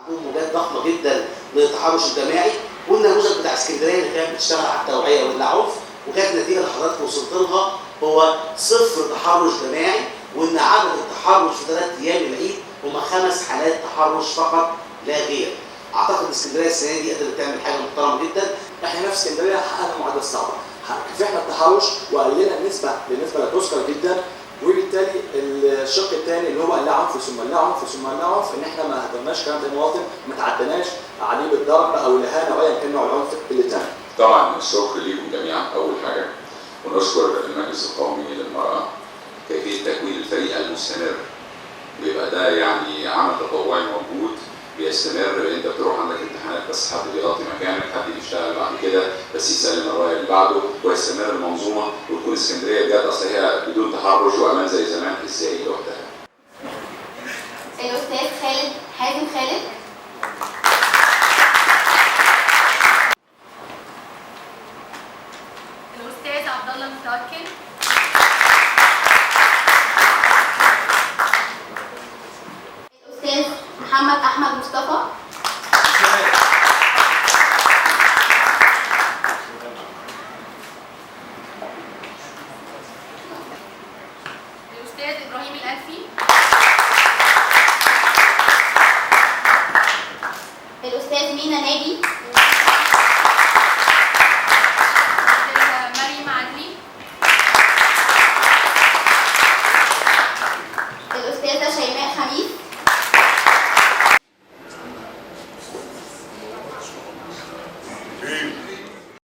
موجات ضخمة جدا من التحرش الجماعي، والنموذج بتاع اسكندرية اللي كانت بتشتغل على التوعية والعنف، وكانت النتيجة اللي حضراتكم وصلت لها هو 0 تحرش جماعي، وان عدد التحرش في 3 ايام العيد هم 5 حالات تحرش فقط لا غير. اعتقد ان اسكندرية السنة دي قدرت تعمل حاجة محترمه جدا. احنا هنا في اسكندرية حققنا المعادلة الصعبة، كافحنا التحرش وقللنا النسبة لنسبه لا تذكر جدا، وبالتالي الشق الثاني اللي هو اللا عنف ثم اللا عنف ثم اللا عنف، ان احنا ما هدرناش كلام المواطن، ما تعدناش عليه بالضرب او الاهانة او ايا كان نوع العنف اللي تم. طبعا الشكر ليكم جميعا اول حاجة، ونشكر المجلس القومي للمراة كيفية تكوين الفريق المستمر، ويبقى ده يعني عمل تطوعي موجود بيستمر. انت بتروح عندك امتحانات بس حد بيغطي مكانك، حد بيشتغل بعد كده بس يسلم الراية اللي بعده، ويستمر المنظومة، وتكون اسكندرية بجد اصل هي بدون تحرش وامان زي زمان ازاي لوحدها. الاستاذ خالد حازم خالد. الاستاذ عبد الله المتوكل. الاستاذ محمد احمد مصطفى. الاستاذ ابراهيم الالفي. الاستاذ مينا ناجي.